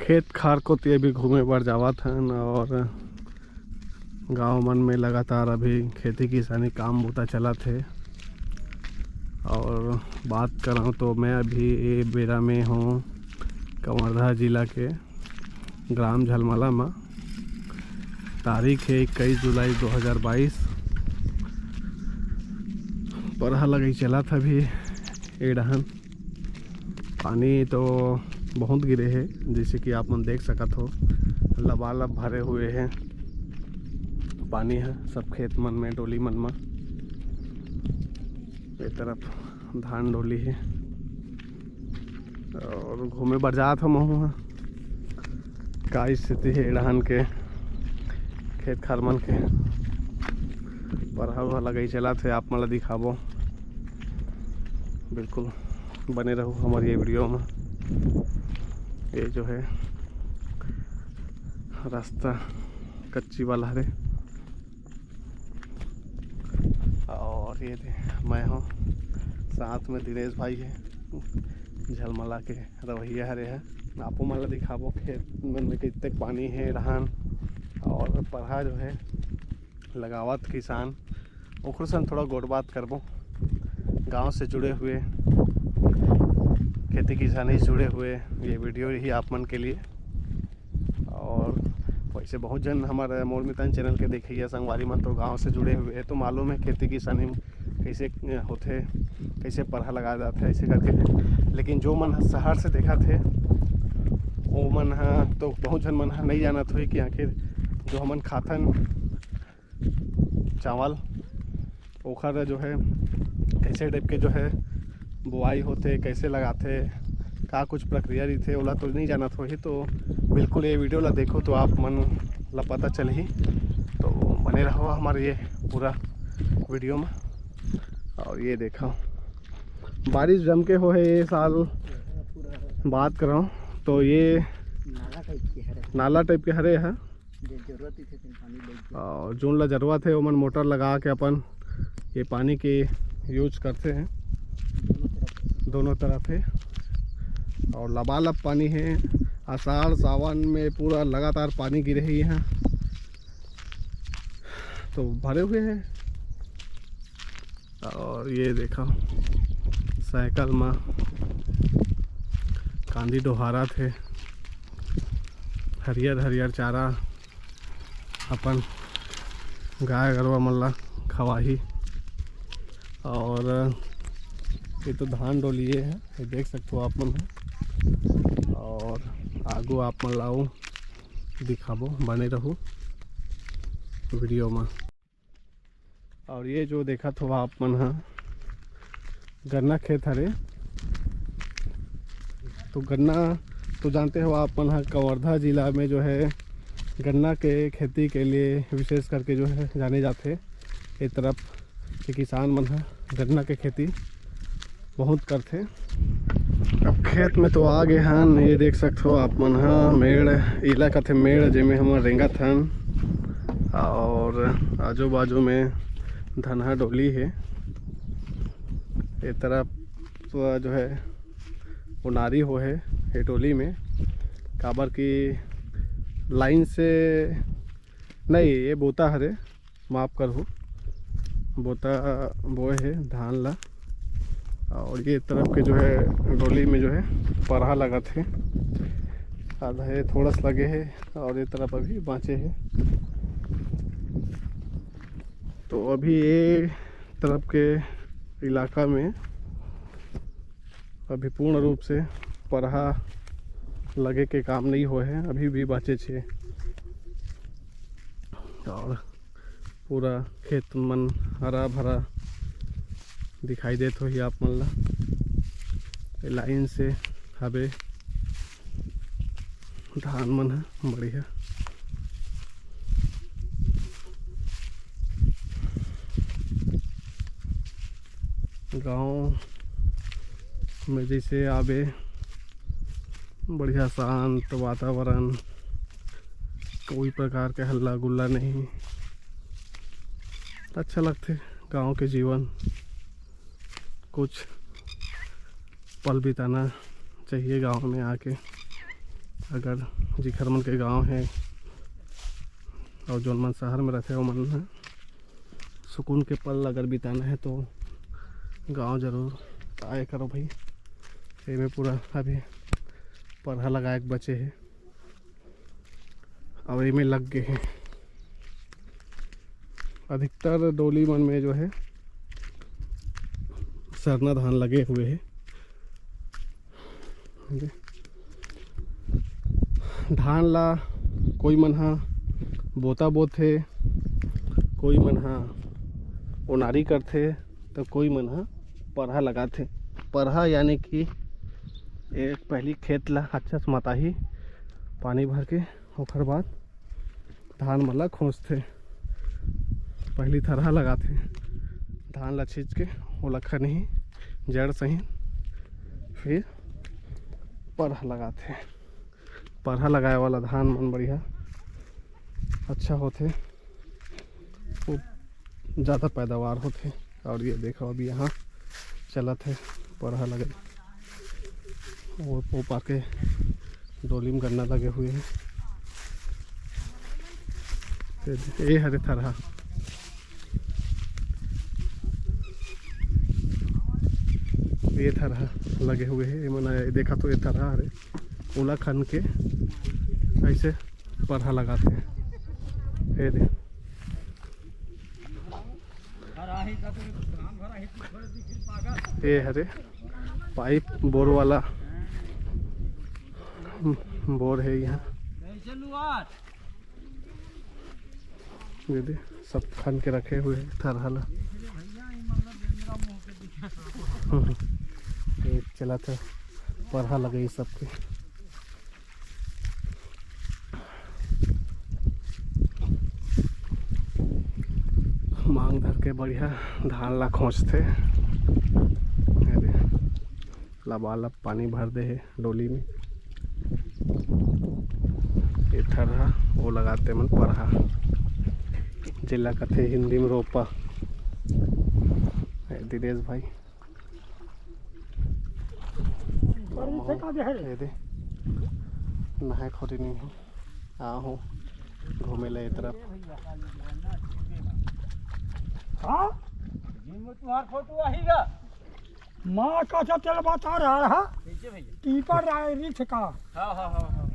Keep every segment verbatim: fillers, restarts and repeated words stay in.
खेत खार कोती अभी घूमे बर जावत हन और गांव मन में लगातार अभी खेती किसानी काम बूता चलत हे। और बात करंव तो मैं अभी ए बेरा में हूँ कवर्धा जिला के ग्राम झलमला म। तारीख हे इक्कीस जुलाई दो हज़ार बाईस। परहा लगई चलत हे अभी ए डहन। पानी तो बहुत गिरे हे, जैसे कि आप मन देख सकत हो, लबालब भरे हुए हे पानी ह सब खेत मन में, डोली मन में। ए तरफ धान डोली हे और घूमे बर जात हो महू ह। का स्थिति हे ए डहन के खेत खार मन के। परहा उरहा लगई चलत हे, आप मन ला दिखाबो। बिल्कुल बने रहू हमर ये वीडियो में। ये जो है रास्ता कच्ची वाला हरे। और ये दे, मैं हूँ, साथ में दिनेश भाई है, झलमला के रवैया हरे है। आपो मन ला दिखाबो खेत मन में कितने पानी है, धान और परहा जो है लगावत किसान, ओकरो से हम थोड़ा गोठ बात करबो। गांव से जुड़े हुए, खेती किसानी से जुड़े हुए ये वीडियो ही आप मन के लिए। और वैसे बहुत जन हमारे मोर मितान चैनल के देखइया संगवारी मन तो गांव से जुड़े हुए हैं, तो मालूम है खेती किसानी कैसे होथे, कैसे परहा लगा जाथे, ऐसे करके। लेकिन जो मन ह शहर से देखत हे, वो मन ह तो बहुत झन मन ह नहीं जानत होही कि आखिर जो हमन खाथन चावल, ओखर जो है कैसे टाइप के जो है बुआई होथे, कैसे लगाथे, का कुछ प्रक्रिया रहिथे, ओला तो नहीं जानत होही। तो बिल्कुल ये वीडियो ला देखो तो आप मन ला पता चलही। तो बने रहो हमारे ये पूरा वीडियो में। और ये देखो बारिश जम के हो है ये साल, बात करंव तो ये नाला टाइप के हरे। नाला टाइप के हरे है। जे जरूरत रहिथे तेन पानी लेके। और जोन ला जरूरत है ओमन मोटर लगा के अपन ये पानी के यूज करते हैं। दोनों तरफ। दोनों तरफ है और लबालब पानी है। आषाढ़ सावन में पूरा लगातार पानी गिरे ही है, तो भरे हुए हैं। और ये देखा साइकिल में कांदी डोहारत हे, हरियर हरियर चारा अपन गाय गरवा मन ला खवाही। और ये तो धान डोलिए है, ये देख सकते हो आप मन ह। और आगू आप मन ला अउ दिखाबो, बने रहू वीडियो में। और ये जो देखत हो आप मन ह गन्ना खेत हरे, तो गन्ना तो जानते हो आप मन ह कवर्धा जिला में जो है गन्ना के खेती के लिए विशेष करके जो है जाने जाथे। ये तरफ के किसान मन ह गन्ना के खेती बहुत करथे। अब खेत में तो आ गए हन, ये देख सकते हो आप मन ह मेड़, इला कथे मेड़, जेमे हमन रेंगत हन। और आजू बाजू में धनहा डोली है, ये तरफ तो जो है ओनारी हो है ये डोली में, काबर कि लाइन से नहीं, ये बोता हरे, माफ करहु, बोता बोए है धान ला। और ये तरफ के जो है डोली में जो है परहा लगत है, आधा है थोड़ा सा लगे है और ये तरफ अभी बाँचे है। तो अभी ये तरफ के इलाका में अभी पूर्ण रूप से परहा लगे के काम नहीं होए है, अभी भी बाँचे छे। और पूरा खेत मन हरा भरा दिखाई देत होही आप मन ला। ए लाइन से हबे धान मन ह बढ़िया। गांव में जैसे आबे बढ़िया शांत वातावरण, कोई प्रकार के हल्ला गुल्ला नहीं। अच्छा लगथे गांव के जीवन, कुछ पल बिताना चाहिए गांव में आके। अगर जिखर मन के गांव हे और जोन मन शहर में रहते, ओमन ह सुकून के पल अगर बिताना है तो गांव जरूर आए करो भाई। एमे पूरा अभी परहा लगाए के बचे हे और एमे लग गए हैं। अधिकतर डोली मन में जो है सरना धान लगे हुए हैं। धान ला कोई मन हा बोता बोथे, कोई मन हा ओनारी करथे, तो कोई मन हा परहा लगाथे। परहा यानी कि एक पहली खेत ला अच्छा से मताही पानी भर के, ओकर बाद धान मन ला खोंचथे। पहली थरहा लगाथे, धान ला छींच के ओला खनही जड़ सहित, फिर परहा लगाथे। परहा लगाए वाला धान मन बढ़िया अच्छा होथे, खूब ज़्यादा पैदावार होथे। और ये देखो, अभी यहाँ चलत है परहा लगे, वो, वो पाके डोली में गन्ना लगे हुए हैं। तो ये हरे थरहा, ये थरहा लगे हुए हैं। ये मना देखा तो ये थरहा हरे, ओला खन के ऐसे परहा लगाते हैं। ये दे, ये हरे पाइप बोर वाला बोर है यहाँ। ये दे, सब खन के रखे हुए हैं थरहा ला। ये चला था परहा लगे सबके। मांग धर के बढ़िया धान ला खोंचथे। ये दे, लबालब पानी भर दे हे डोली में। ये थरहा वो लगाते मन परहा, जेला कथे हिंदी में रोपा। ए, दिनेश भाई, ये दे, नहाए खोरी नहीं हो, आ हो घूमे ला ये तरफ। हाँ? जिम में तुम्हार फोटो आही गा। माँ का तो तेल बता रहा है। कैसे भैया? पीपर राय रिछ का। हाँ, हाँ, हाँ, हाँ।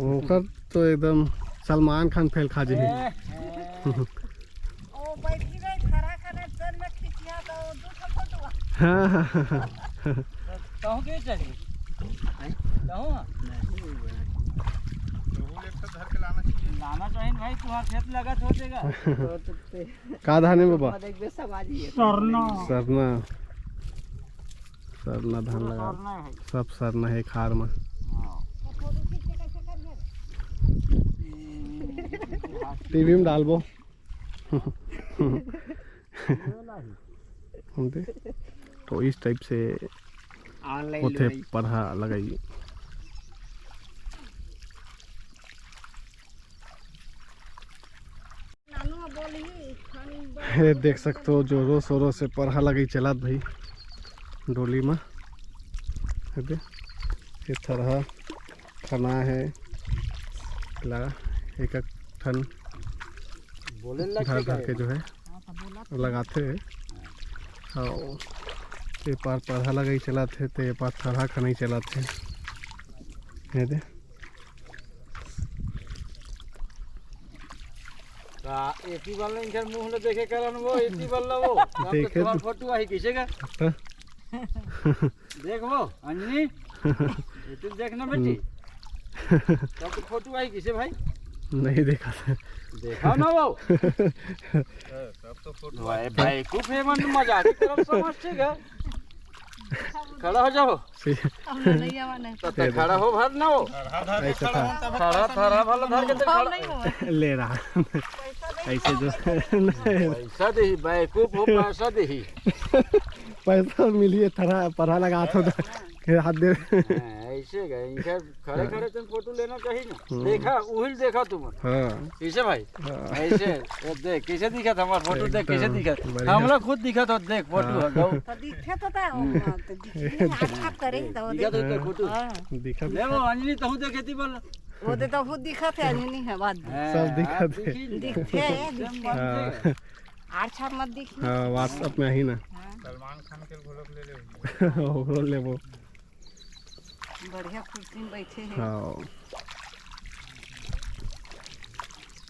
ओकर तो एकदम सलमान खान फेल खा जाही। ए, ए। ओ बैठी रही, खड़ा खड़ा जन में खिचिया तो दू ठो फोटो। हाँ, हाँ, हाँ। कहूँ के चाहिए? कहूँ? लाना चाहिए भाई, तुम्हारा खेत लगा छोड़ देगा। का धान है बाबा? देख बे, समाज ही है। सरना। सरना, सरना धान लगा। सरना है। सब सरना है खार में। हाँ। टीवी में डालबो। हम दे, तो इस टाइप से ऑनलाइन होथे लोई। परहा लगाई। ये देख सकते हो, जोरों शोरों से परहा लगाई चलात भाई डोली में। ये दे, ये थरहा खना है ला, एक एक ठन बोले लग धर के धर के जो है लगाथे। हाँ, ये पार परहा लगाई चलाथे, तो ये पार थरहा खनाई चलाथे। ये दे। का एती वाला इनकर मुंह ले देखे करन वो, एती वाला वो। तब तो देखे तुम्हार तो। फोटो आही किसे का? हाँ। देख वो, अंजनी, ये तू देख ना बेटी। हम्म। तब तो फोटो आही किसे भाई? नहीं देखा था। देखा ना वो। तब तो फोटो भाई, आही। भाई, खूब हे मन मजाक करब समझ छे गा। खड़ा हो जाओ। सी- हम तो नहीं आवा नहीं। तो, तो खड़ा हो भर ना हो। ऐसे था। खड़ा, खड़ा भला धर के तो हम खड़ा। नहीं हुआ। ले रहा। ऐसे जो पैसा दे, बेवकूफ हो, पैसा दे। पैसा मिलिए, थोड़ा परहा लगा तो के हाथ दे। हाँ, ऐसे गए, इनका खड़े खड़े तुम फोटो लेना चाहिए ना। हम्म। देखा, उहिल देखा तुम। हाँ। कैसे भाई? हाँ। ऐसे, ये देख, कैसे दिखा था हमारा फोटो, देख, कैसे एकदम दिखा था। बढ़िया। हमला खुद दिखा था, देख, फोटो हाँ। हटाओ। तो दिखे तो था, हम्म। हाँ, तो दिखे, हाथ साफ करे, तो वो दिखा तो देख। इधर फोटो। हाँ। दिखा, ले वो दिखा। अंजलि, तहु देखे थी बोल। वो दे तो खुद दिखा थे, अंजलि है बाद में। हाँ, सब दिखा आप थे। देखिए ना। दिखते हैं, एकदम दिखते हैं। बनते हैं। हाँ। आर छाप मत दिखिए। हाँ, WhatsApp में ही ना। हाँ। सलमान खान के घोलक ले ले। ओकरो लेबो। बढ़िया कुर्सी में बैठे हैं। हाँ।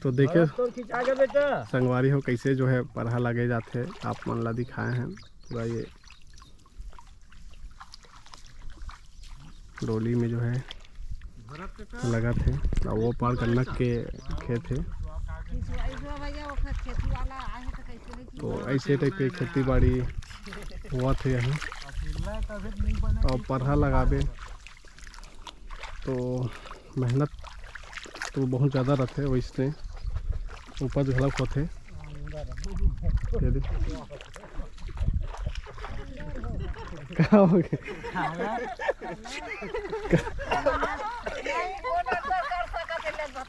तो देखिए, तोर खिंचा के बेटा। संगवारी हो, कैसे जो है परहा लगे जाथे, आप मन ला दिखाए हैं पूरा ये डोली में जो है लगा थे। और वो पार गन्ना के खेत है। तो ऐसे टाइप के खेती बाड़ी हुआ थे यहाँ। और परहा लगाबे तो मेहनत तो बहुत ज़्यादा रहते, वैसे उपज घलक होते। ये दे। का हो गया?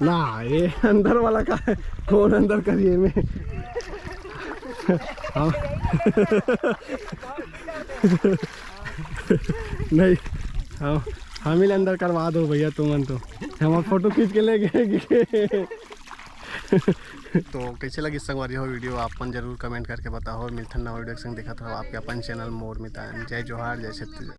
ना, ये अंदर वाला का है? कौन अंदर करिए में? हम नहीं, हम हम ही अंदर करवा दो भैया, तुमन तो हमार फोटो खींच के ले गए। तो कैसे लगी संगवारी हो वीडियो, आप मन जरूर कमेंट करके बताओ। मिलथन नवा वीडियो के संग, देखत रहो आपके अपन चैनल मोर मितान। जय जोहार, जय छत्तीसगढ़।